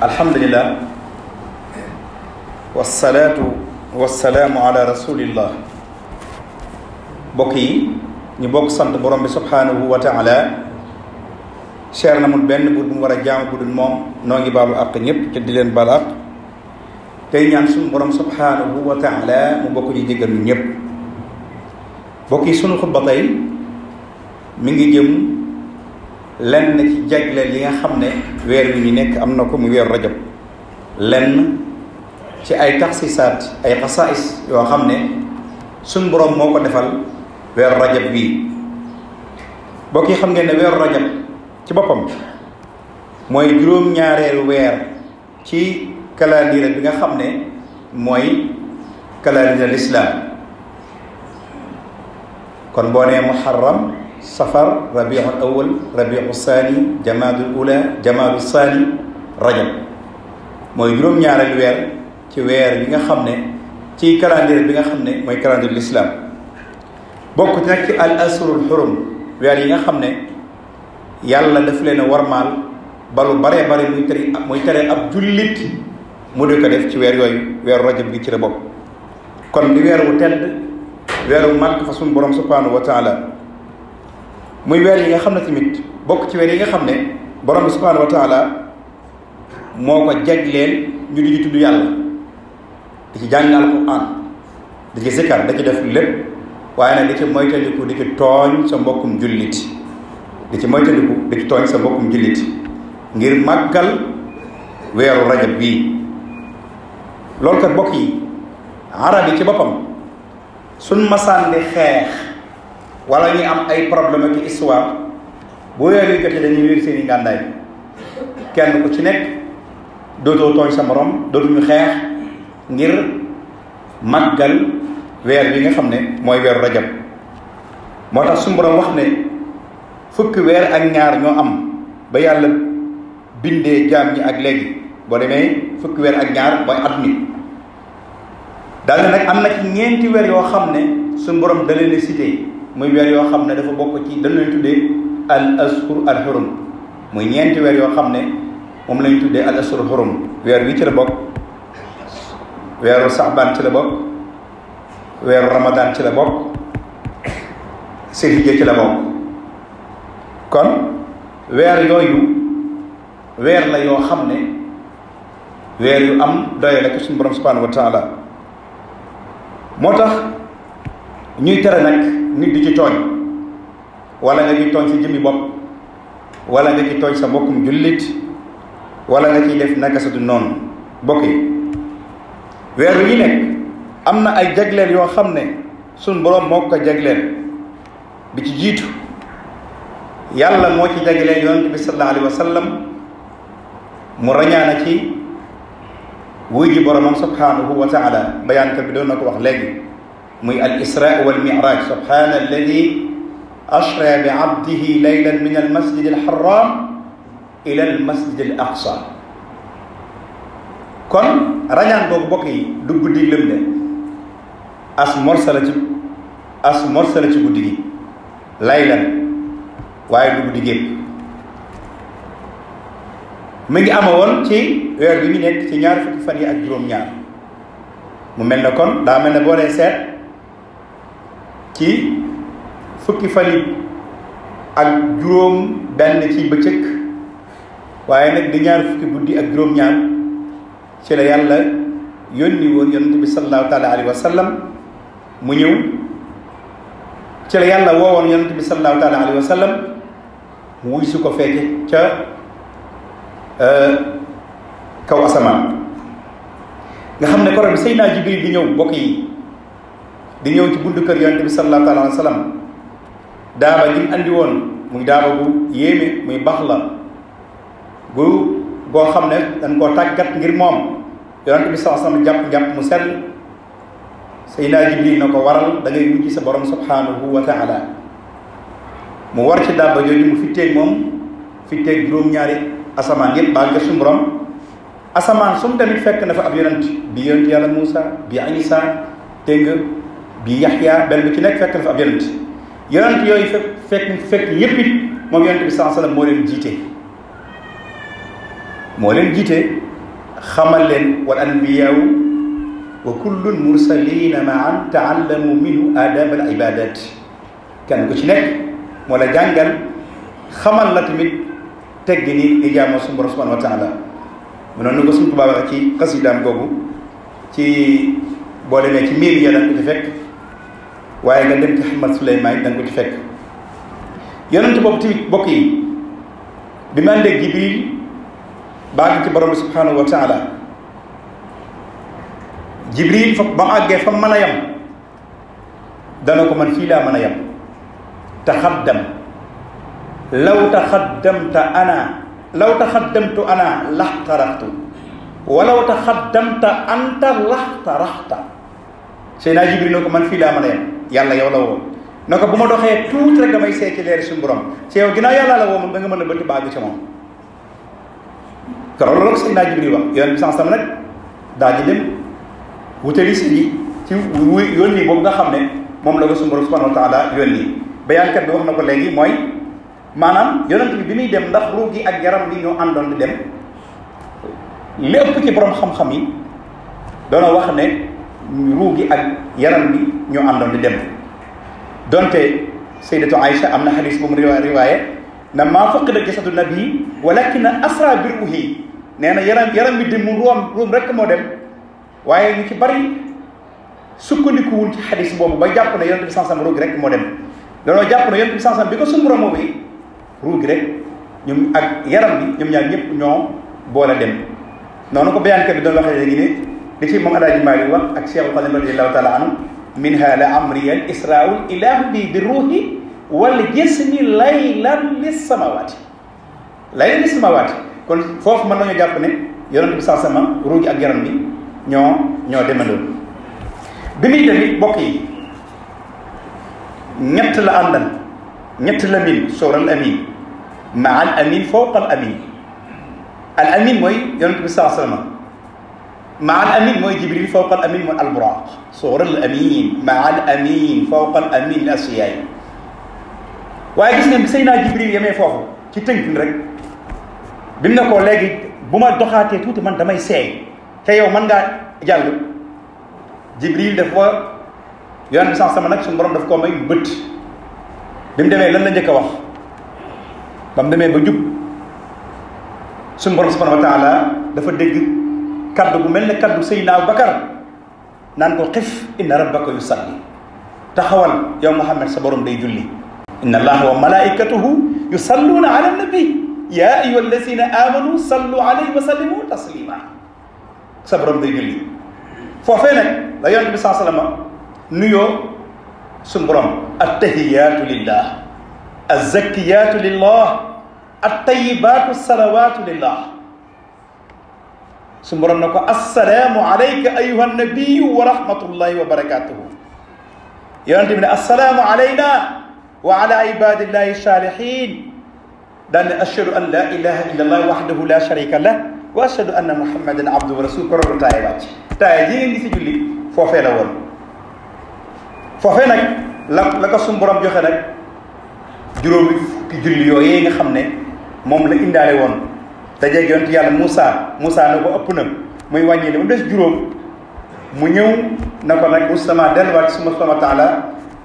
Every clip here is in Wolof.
alhamdulillah wasalaatu wasalaamu ala rasulillah. mbokk yi ñu bokk sant borom bi subhanahu wa taala. cher na mun benn buur bu mu war a jaamu bu dul moom noo ngi baalu àq ñëpp ci di leen baal àq tey ñaan suñu borom subhanahu wa taala mu bokk ñu jéggal ñu ñëpp. mbokk yi sunu xutba tey mi ngi jëm lenn ci jagleel yi nga xam ne weer wi ñu nekk am na ko mu weer rajab, lenn ci ay taxsisaat ay xasaais yoo xam ne suñ boroom moo ko defal weeru rajab bii. mbokk yi xam ngeen ne weeru rajab ci boppam mooy juróom-ñaareelu weer ci calendrier bi nga xam ne mooy calendrier l'islam. kon boo nee muharram, safar, rabiul awal, rabiul saani, jamaadul ula, jamaadul saani, rajab mooy juróom-ñaareelu weer ci weer bi nga xam ne ci calendrier bi nga xam ne mooy calendrier l'islam. bokk ci nag ci al asrul xurum, weer yi nga xam ne yàlla daf leen a warmaal ba lu baree bare muy tere ab jullit mu di ko def ci weer yooyu. weeru rajab gi ci la bokk. kon di weer wu tedd, weeru màgg fa suñu borom subhanahu wa taala. muy weer yi nga xam ne tamit bokk ci weer yi nga xam ne borom bi subhanahu wa taala moo ko jagleel ñu di ci tudd yàlla, di ci jàng alquran, di ci zikkar, da ci def lépp, waaye nag di ci moytandiku di ci tooñ sa mbokkum jullit, di ci moytandiku di ci tooñ sa mbokkum jullit ngir màggal weeru rajab bii. loolu kat bokk yi arab yi ci boppam suñ masaan di xeex wala ñuy am ay problème ak histoire bu weer yu jotee dañuy wér seeni ngàndaay, kenn ku ci nekk dootoo tooñ sa morom, dootuñu xeex ngir màggal weer bi nga xam ne mooy weeru rajab. moo tax suñu borom wax ne fukki weer ak ñaar ñoo am ba yàlla bindee jaam ñi ak léegi. boo demee fukki weer ak ñaar mooy at mi daal ne nag am na ci ñeenti weer yoo xam ne suñu borom da leen a cité muy weer yoo xam ne dafa bokk ci dañ leen tuddee al ashur al xurum. muy ñeenti weer yoo xam ne moom lañ tuddee al ashur xurum. weer wi ci la bokk, weeru saxbaan ci la bokk, weeru ramadan ci la bokk, silhijja ci la bokk. kon weer yooyu weer la yoo xam ne weer yu am doye la ko suñu borom subhanahu wa taala. moo tax ñuy tere nag nit di ci tooñ, wala nga ciy tooñ sa jëmmi bopp, wala nga ci tooñ sa mbokkum jullit, wala nga ciy def naka sa du noonu. bokk yi weer yu ñu nekk am na ay jagleel yoo xam ne suñ boroom moo ko jagleel. bi ci jiitu yàlla moo ci jagleel yonent bi sallallahu alayhi wa sallam mu rañaana ci wuy ji boromam subhanahu wa taala. bayaankat bi doon na ko wax léegi muy al isra wal miraj. subhana alladi ashra bi abdihi laylan min al masjid al haram ila al masjid al aqsa. kon rañaan boobu bokk yi du guddi lëm de, as morsala ci guddi gi laylan, waaye du guddi gépp. mi ngi amoon ci weer bi ñu nekk ci ñaar fukki fan yi ak juróom-ñaar. mu mel ne kon daa mel ne boo dee seet ci fukki fan yi ak juróom benn ci bëccëg, waaye nag di ñaar fukki guddi ak juróom-ñaar ci la yàlla yónni woon yonent bi sallallahu taala alayhi wa sallam mu ñëw. ci la yàlla woowoon yonent bi sallallahu taala alayhi wa sallam mu wuy su ko fekke ca kaw asamaan. nga xam ne koro bi Seydina Jibril di ñëw bokk yi di ñëw ci buntu kër yonent bi sallallahu taala alayhi wa sallam, daaba ji mu andi woon muy daaba bu yéeme, muy bax la boo xam ne dañ koo tàggat ngir moom. yonent bi sallallahu alayhi wa sallam jàpp mu sell. Seydina Jibril na ko waral da ngay wujji sa borom subhanahu wa taala. mu war ci daaba jooju mu fitteeg moom, fitteeg juróom-ñaari asamaan yëpp baal ko suñu borom. asamaan su mu tamit fekk na fa ab yonent, bi yonent yàlla Muusa, bi Isa, dégg nga bi Yaxya, benn bu ci nekk fekk na fa ab yonent. yonent yooyu fekk yépp it moom yonent bi sallallahu alayhi wa sallam moo leen jiite xamal leen wal anbiyaawu wa kullun mursalina maan taallamu minhu adab al ibadat kenn ku ci nekk moo la jàngal xamal la tamit teggi ni di jaamoo suñu borom subhanahu wa taala mu noonu ko suñu tubaab waxe ci xasidaam googu ci boo demee ci miir ya da nga ko ci fekk waaye nga dem ci Ahmad Suleymaan da nga ko ci fekk yonent boobu tamit bokk yi bi ma àndeeg Jibril baag ci borom subhanahu wa taala Jibril fa ba mu àggee fa mën a yem dana ko man fii laa mën a yem taxaddam law taxaddamtu ana laxtaraxtu walaw taxaddamta anta laxtaraxta Seydina Jibril ne ko man fii laa mën a yem yàlla yow la woo ne ko bu ma doxee tuuti rek damay seey ci leeri suñu borom ci yow ginnaaw yàlla la woo moom da nga mën a bëtt baag ci moom te loolu la ko Seydina Jibril wax yoon bi sama nag daal di dem wutali si ji ci yoon nii boobu nga xam ne moom la ko suñu borom subhanahu wa taala yoon nii bayaankat bi wax na ko léegi mooy maanaam yonent bi muy dem ndax ruug gi ak yaram bi ñoo àndoon di dem lépp ci borom xam-xam yi doona wax ne ruug gi ak yaram bi ñoo àndoon di dem donte sayyidatu Aïcha am na xadis bu mu riwaaye na maa faqida jasadu nabi walakin asra bir uhi nee na yaram bi dem mu ruum rek moo dem waaye ñu ci bari sukkandikuwul ci xadis boobu ba jàpp ne yonent bi sansam ruug rek moo dem dañoo jàpp ne yonent bi sansam bi ko suñu borom bi ruug rek ñoom ak yaram bi ñoom ñaar ñëpp ñoo boole dem noonu ko bayaankat bi doon waxee léegi ne li ci moom Alaaji Maalik wax ak Cheikh Xadim radiyallahu taala anhu minha la amriya al israul ilahu bi ruuhi wal jismi laylan lis samawati kon foofu mën nañu jàpp ne yonent bi sansam ruug ak yaram bi ñoo demandoo bi muy tamit bokk yi ñett la àndal ñett la min sóoral amin ma al amin fawqa al amin al amin mooy yonent bi saa sallam ma al amin mooy jibril fawqa al amin mooy al buraq sóoral amin ma al amin fawqa al amin asiyaay waaye gis ngeen bi Seydina Jibril yemee foofu ci tënkin rek bi mu ne ko léegi bu ma doxaatee tuuti man damay seey te yow mën ngaa jàll Jibril dafa yonent bi sax sama nag suñu borom daf koo may bët bi mu demee lan la njëkk a wax ba mu demee ba jub suñu borom subhanahu wa taala dafa dégg kaddu bu mel ne kaddu Seydina Abubakar naan ko xif inna rabbaka yusalli taxawal yow Muhammad sa borom day julli inna allaha wa malaikatuhu yusalluuna ala nabi ya ayyuha allazina amanu sallu alayhi wa sallimu taslima sa borom day julli foofee nag la yonent bi saa salama nuyoo suñu borom attahiyaatu lillah azzakiyaatu lillah attayibaatu salawaatu lillah suñu borom na ko assalaamu alayka ayuha nabiyu wa rahmatullahi wa barakatuhu yonent bi ne assalaamu alayna wa ala ibadillahi salihin daan ne ashhadu an la ilaha illa allah wahdahu la sharika lah wa ashhadu anna muhammadan abduhu wa rasuluhu ko roolu taaye wàcc taaye yi ngeen di si julli foofee la woon foofee nag la ko suñu borom joxe nag juróomi fukki julli yooyu nga xam ne moom la indaale woon dajeeg yonent yàlla Moussa na ko ëpp na muy wàññi li mu des juróom mu ñëw na ko nag sama delluwaat ci suma subhanahu wa taala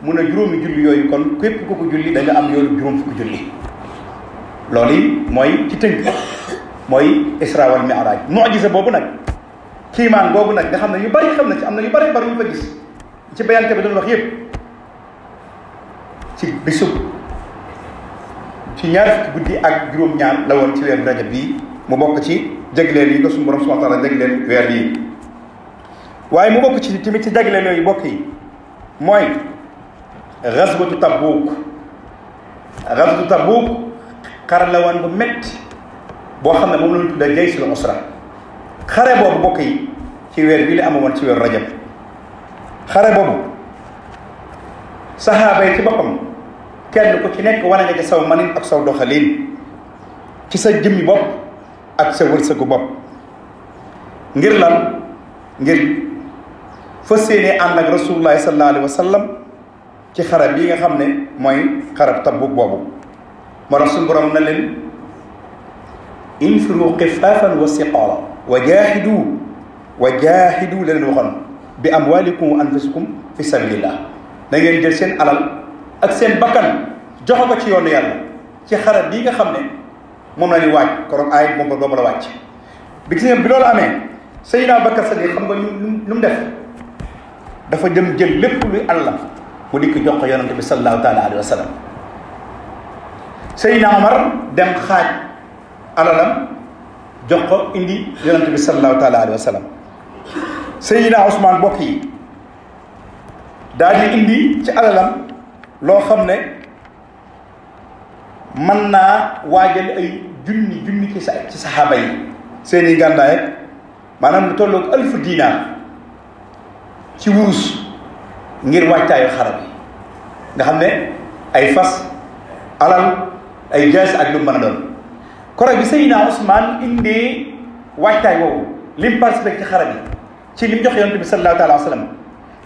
mun a juróomi julli yooyu kon képp ku ko julli da nga am yoolu juróom fukki julli loolu yi mooy ci tënk mooy isra wal mi'raj mu'jiza boobu nag kiimaan boobu nag nga xam ne yu bari xam na ci am na yu bari bari yu fa gis ci bayaante bi doon wax yëpp ci bisub ci ñaar fukki guddi ak juróom-ñaar la woon ci weeru rajab bii mu bokk ci jagleel yi ko suñu borom subhanahu wa taala jagleel weer bii waaye mu bokk ci tamit ci jagleel yooyu bokk yi mooy ghazwatu Tabuk xare la woon bu métti boo xam ne moom la ñu tuddee jaysul usra xare boobu bokk yi ci weer bii la amoon ci weeru rajab xare boobu saxaaba yi ci boppam kenn ku ci nekk wane nga ci saw manin ak saw doxalin ci sa jëmmi bopp ak sa wërsëgu bopp ngir lan ngir fas yéene ànd ak rasulullahi sallallahu alayhi wa sallam ci xare bii nga xam ne mooy xarab Tabuk boobu moo tax suñu borom na leen infiru xifaafan wa siqaala wa jaahidu la leen waxoon bi amwalikum wa anfusikum fi sabilillah da ngeen jël seen alal ak seen bakkan joxe ko ci yoonu yàlla ci xare bii nga xam ne moom la ñuy waaj koroog aay moom boobu la wàcc bi gis nga bi loolu amee Seydina Bakar Sadiq xam nga lu mu def dafa dem jël lépp luy àlla mu dikk jox ko yonante bi sallallahu taala alayhi wa sallam Seydina Omar dem xaaj alalam jox ko indi yonante bi sallallahu taala alayhi wa sallam Seydina Ousmane bokk yi daal di indi ci alalam loo xam ne mën naa waajal ay junni ci saxaaba yi seen i gàndaay maanaam lu tolloog 1000 dinaar ci wurus ngir wàccaayu xare bi nga xam ne ay fas alal ay jaas ak lu mën a doon koro bi Seydina Ousmane indee wàccaay woowu lim participé ci xare bi ci lim jox yonent bi sallallahu alayhi wa sallam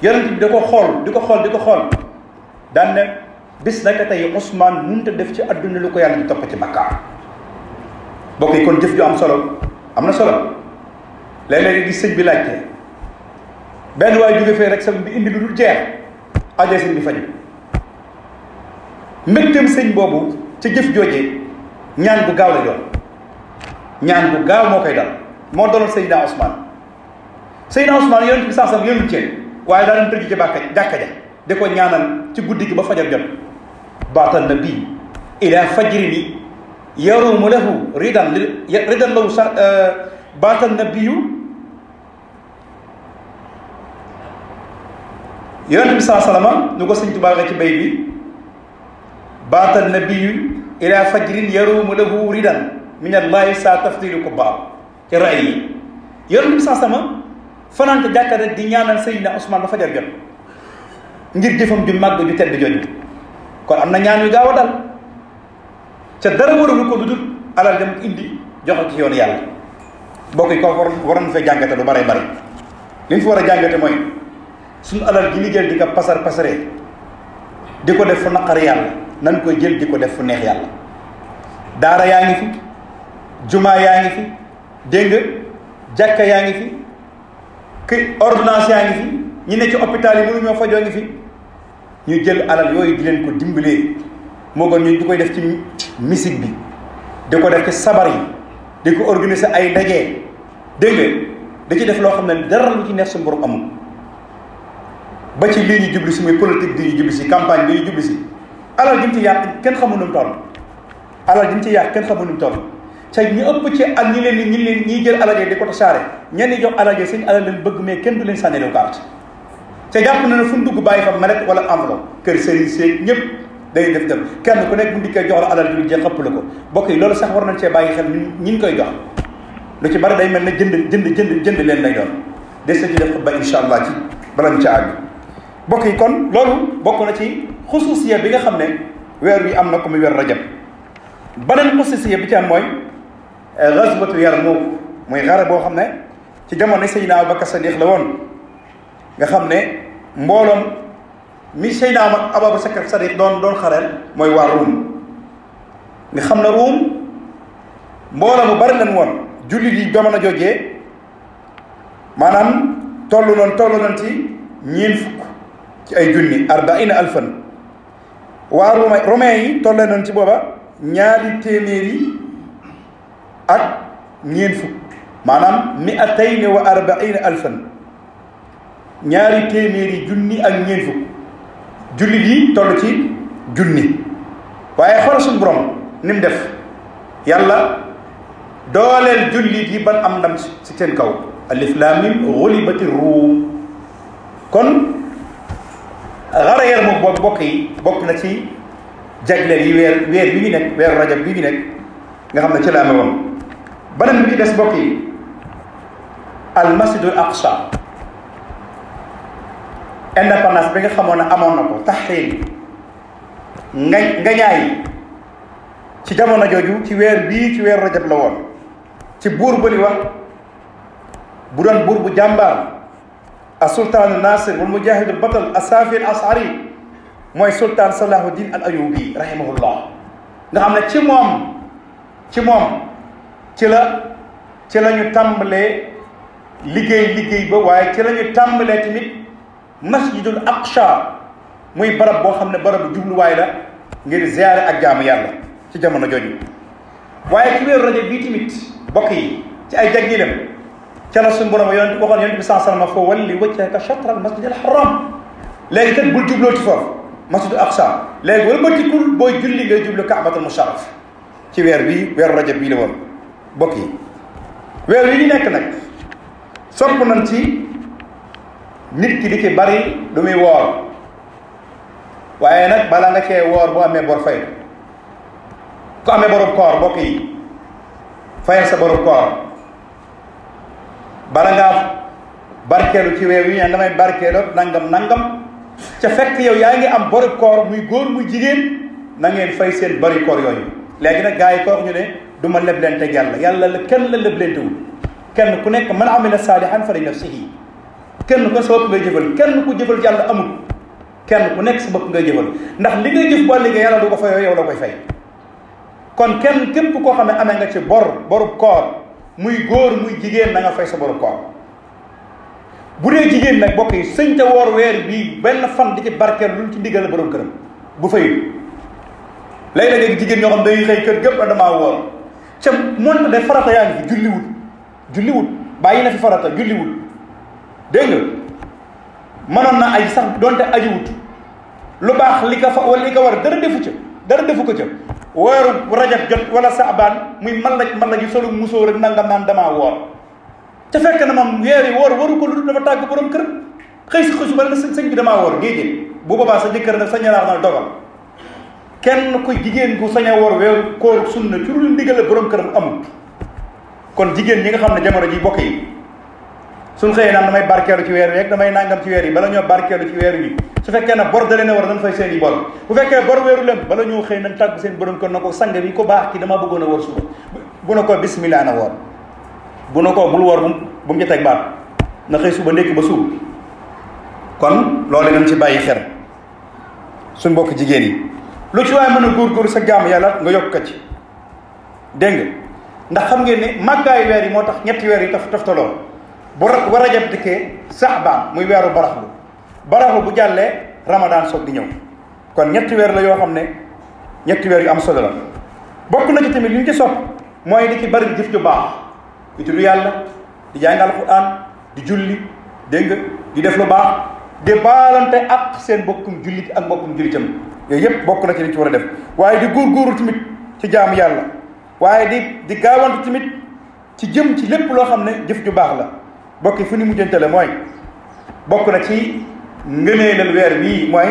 yonent bi da ko xool di ko xool daan ne bis naka tey Ousmane mënut a def ci adduna lu ko yàlla di topp ci Makka bokk yi kon jëf ju am na solo léeg-léeg gis sëñ bi laajte benn waaye jóge fee rek sëñ bi indi lu dul jeex ajee sëñ bi faju mbégteem sëñ boobu ca jëf joojee ñaan bu gaaw la doon ñaan bu gaaw moo koy dal moo doonal Seydina Ousmane yonent bi sansam yonul ceen waaye daa doon tëj ci jàkka ja di ko ñaanal ci guddi gi ba fajar jot baatal na bii ila fajrini yarumu lahu ridan lahu baatal na biyu yonent bi saa salama nu ko sëñ Tuubaa nga ci bay bi baatal na biyu ila fajrin yarumu lahu ridan min allahi sa tafdilu ko baaw ci ray yi yonent bi saa salama fanaan te jàkka rek di ñaanal Seydina Ousmane ba fajar jot ngir jëfam ju màgg ju tedd jooju kon am na ñaan yu gaaw a dal ca dara waralu ko lu dul alal dem indi joxe ci yoonu yàlla bokk yi ko waroon fee jàngate lu bare bari li ñu fi war a jàngate mooy suñu alal ji ñu jël di ko pasaree di ko def fu naqar yàlla nan koy jël di ko def fu neex yàlla daara yaa ngi fi jumaa yaa ngi fi dégg nga jàkka yaa ngi fi ki ordonnance yaa ngi fi ñi ne ci hôpital yi mënu ñoo fajoo ngi fi ñu jël alal yooyu di leen ko dimbalee moo gën ñu di koy def ci musique bi di ko def ci sabar yi di ko organiser ay ndaje dégg nga da ci def loo xam ne dara lu ci neex suñu borom amul ba ci lii ñu jubli si muy politique bi ñu jubli si campagne bi ñu jubli si alal ji mu ci yàq kenn xamul nu mu toll alal ji mu ci yàq kenn xamul nu mu toll te ñu ëpp ci ak ñi jël alal yi di ko tasaare ñenn ñi jox alal yi seen alal leen bëgg mais kenn du leen sànni lu carte te jàpp na ne fu mu dugg bàyyi fa malet wala enveloppe kër sëriñ seeg ñëpp day def dem kenn ku nekk bu ndikkee jox la alal ju jeex xëpp la ko bokk yi loolu sax war nañ cee bàyyi xel ñi koy jox lu ci bari day mel ne jënd leen lay doon des na ci def xutba insha allah ci bala ñu ca àgg bokk yi kon loolu bokk na ci xususiya bi nga xam ne weer wi am na ko muy weer rajab beneen xususiya bi ci am mooy gazwatu Yarmuk muy xare boo xam ne ci jamono Seydina Abubakar Sadiq la woon nga xam ne mbooloom mi Seydina Abubakar Sadiq doon xareel mooy waa Ruum nga xam ne Ruum mbooloo mu bari leen woon jullit yi jamono joojee maanaam tollu noon ci 40 ci ay junni 40,000 waa romain yi tollee noonu ci booba 200 ak 40 maanaam 240,000 200 junni ak 40 jullit yi toll ci junni waaye xoolal suñu borom ni mu def yàlla dooleel jullit yi ban am ndam ci seen kaw alif laam miim gulibati ruum kon xare Yarmuk boobu bokk na ci jagleel yi weer bi ñu nekk weeru rajab bi ñu nekk nga xam ne ci la amee woon beneen bi ci des bokk yi al masjidul aqsa indépendance bi nga xamoon ne amoon na ko tahriir nga ñaay ci jamono jooju ci weer bii ci weeru rajab la woon ci buur bu ni wax bu doon buur bu jàmbaar as-sultaan nasir wal mujahid al batal as-safi al asari mooy sultaan salahuddin al ayubi rahimahullah nga xam ne ci moom ci la ci la ñu tàmbalee liggéey ba waaye ci la ñu tàmbalee tamit masjidul aqsa muy barab boo xam ne barabu jubluwaay la ngir ziyaare ak jaamu yàlla ci jamono jooju. waaye ci weeru rajab bii tamit bokk yi ci ay jagleelam ca la suñu borom waxoon yonent bi sallallahu alayhi wa sallam fa walli wajhaka shatra al masjid al haram léegi kat bul jubloo ci foofu masjidul aqsa léegi wala bëtikul booy julli ngay jublu kaabatul musharraf ci weer bii weeru rajab bii la woon bokk yi. weer yi ñu nekk nag sopp nañ ci nit ki di ci bari lu muy woor waaye nag bala nga cee woor boo amee bor fay ku amee borom koor bokk yi fayal sa borom koor bala ngaa barkeelu ci weer yi ñu damay barkeelu nangam ca fekk yow yaa ngi am borom koor muy góor muy jigéen na ngeen fay seen bari koor yooyu. léegi nag gars yi koor ñu ne du ma leblente yàlla la kenn la leblentewul kenn ku nekk man amila saalihan fa li nafsihi kenn ko sa bopp ngay jëfal kenn ku jëfal yàlla amul kenn ku nekk sa bopp ngay jëfal ndax li ngay jëf boo liggéey yàlla du ko fayoo yow la koy fay. kon kenn képp koo xam ne amee nga ci boru koor muy góor muy jigéen na nga fay sa boru koor. bu dee jigéen nag bokk yi sëñ te woor weer bii benn fan di ci barkeel lu ci ndigal borom këram bu fayu. léegi-léegi jigéen ñoo xam dañuy xëy kër gépp damaa woor ca moonte de farata yaa ngi fi julliwut bàyyi na fi farata julliwut dégg nga mënoon na aj sax donte ajiwut lu baax li ko fa wala li ko war dara defu ko ca weeru rajab jot wala saabaan muy man la ji solu musóor rek nangam naan damaa woor ca fekk na moom weer yi woor waru ko lu dafa tàgg borom kër xëy si xëy su bala na sëñ bi damaa woor géejéen bu boobaa sa jëkkër nag sa ñaraax na dogal kenn ku jigéen gu sañ a woor weeru koor sunna ci lu ndigal borom këram amul. kon jigéen ñi nga xam ne jamono ji bokk yi suñ xëyee naan damay barkeelu ci weer wi rek damay nangam ci weer yi bala ñoo barkeelu ci weer wi su fekkee ne bor da leen a war nañ fay seen i bor bu fekkee bor weeru leen bala ñoo xëy nañ tàgg seen borom kër na ko sang bi ko baax ki dama bëggoon a woor suba bu na ko bismillah na woor bu na ko bul woor bu mu ci teg baat na xëy suba ndékki ba suub. kon loolu nañ ci bàyyi xel suñ mbokk jigéen yi lu ci waaye mën a góorgóorlu sa jaamu yàlla nga yokk ci dégg nga ndax xam ngeen ne màggaayu weer yi moo tax ñetti weer yi toftaloo bu war a jab dikkee saabaan muy weeru baraxlu bu jàllee ramadaan soog di ñëw kon ñetti weer la yoo xam ne ñetti weer yu am solo la. bokk na ci tamit li ñu ci sopp mooy di ci bari jëf ju baax di tudd yàlla di jàng alxuraan di julli dégg nga di def lu baax di baalante ak seen mbokkum jullit ak mbokkum jullitam yooyu yëpp bokk na ci li ci war a def waaye di góorgóorlu tamit ci jaamu yàlla waaye di gaawantu tamit ci jëm ci lépp loo xam ne jëf ju baax la. bokki fu ni mujjantale mooy bokk na ci ngëneelal weer bii mooy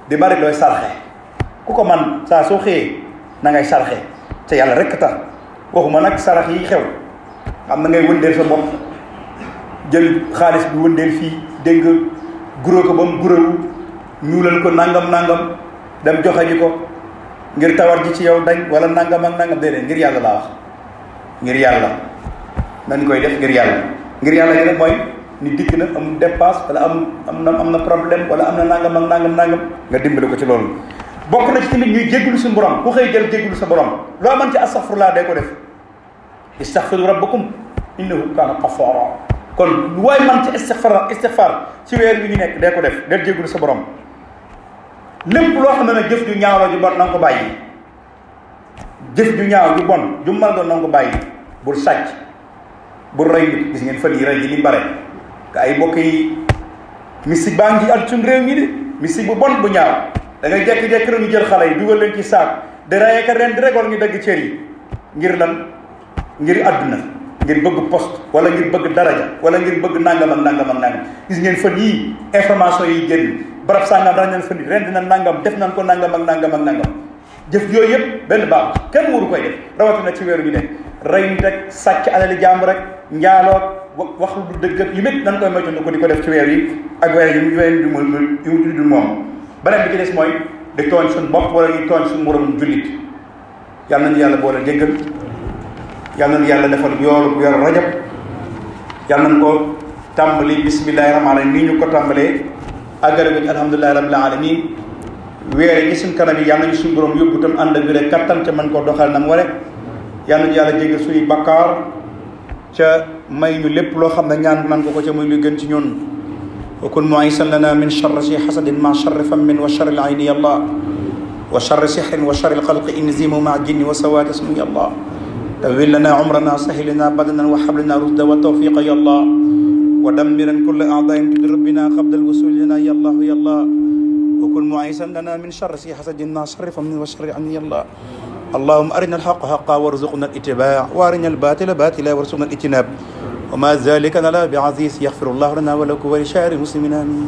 di bari looy sarxe ku ko man saa soo xëyee na ngay sarxe te yàlla rekk tax waxuma nag sarax yi xew xam na ngay wëndeel sa bopp jël xaalis bi wëndeel fii dégg nga guro ko ba mu gurowu ñuulal ko nangam dem joxe ji ko ngir tawar ji ci yow dañ wala nangam ak nangam déedéet ngir yàlla laa wax ngir yàlla nañ koy def ngir yàlla gi nag mooy ni dikk na am dépasse wala am na problème wala am na nangam ak nangam nga dimbali ko ci loolu. bokk na ci tamit ñuy jéggulu suñu borom ku xëy jël jéggulu sa borom loo mën ci astaghfirullah day ko def istaghfiru rabbakum innahu kaana ghaffara kon lu waay man ci istighfar ci weer bi ñu nekk day ko def del jéggulu sa borom. lépp loo xam ne nag jëf ju ñaaw la ju bon na nga ko bàyyi jëf ju ñaaw ju bon ju mal doon na nga ko bàyyi bul sàcc bul rey nit gis ngeen fan yi rey ji li bare ka ay bokk yi mystique baa ngi ci at suñ réew mi de mystique bu bon bu ñaaw da ngay jekki-jekki rek ñu jël xale yi dugal leen ci saak di reyee ka ren di rek wala ñu dagg cër yi ngir lan ngir àdduna ngir bëgg poste wala ngir bëgg daraja wala ngir bëgg nangam ak nangam gis ngeen fan yii information yi génn barab sàngam dañ leen fan ren dina nangam def nañ ko nangam ak nangam jëf yooyu yëpp benn baax kenn waru koy def rawatina ci weeru ñu nekk rey nit rek sàcc alali jàmm rek njaaloo wax lu dëgg ak yu métti nan koy moytu ko di ko def ci weer yi ak weer yi yu du moom beneen bi ci des mooy di tooñ suñu bopp wala ñuy tooñ suñu moroom jullit yàlla nañu yàlla boole jéggal yàlla nañu yàlla defal yoolu weeru rajab yàlla nañ ko tàmbali bismillahi rahmaani rahim nii ñu ko tàmbalee àggale ko ci alhamdulillahi rabbil alamin weer yi ci suñ kanam yi yàlla nañu suñu borom yóbbu tam ànd ak wér kattan te mën koo doxal na mu ware yàlla nañu yàlla jéggal suñuy bakkaar ca may ñu lépp loo xam ne ñaan nan ko ca muy lu gën ci ñun wa kun mu'isan lana min charri si xasadin ma charri fammin wa charri al-ayni ya allah wa charri sihrin wa charri al-xalqi inzimu ma jinni wa sawaati ismu ya allah tawil lana umrana sahil lana badanan wa hab lana rusda wa tawfiqa ya allah wa dammiran kulla a'da'in tudir rabbina qabla al-wusul lana ya allah ya allah wa kun mu'isan lana min charri si xasadin ma charri fammin wa charri al-ayni ya allah اللهم أرنا الحق حقا وارزقنا الاتباع وأرنا الباطل باطلا وارزقنا الاجتناب وما ذلك لنا بعزيز يغفر الله لنا ولكم ولسائر المسلمين آمين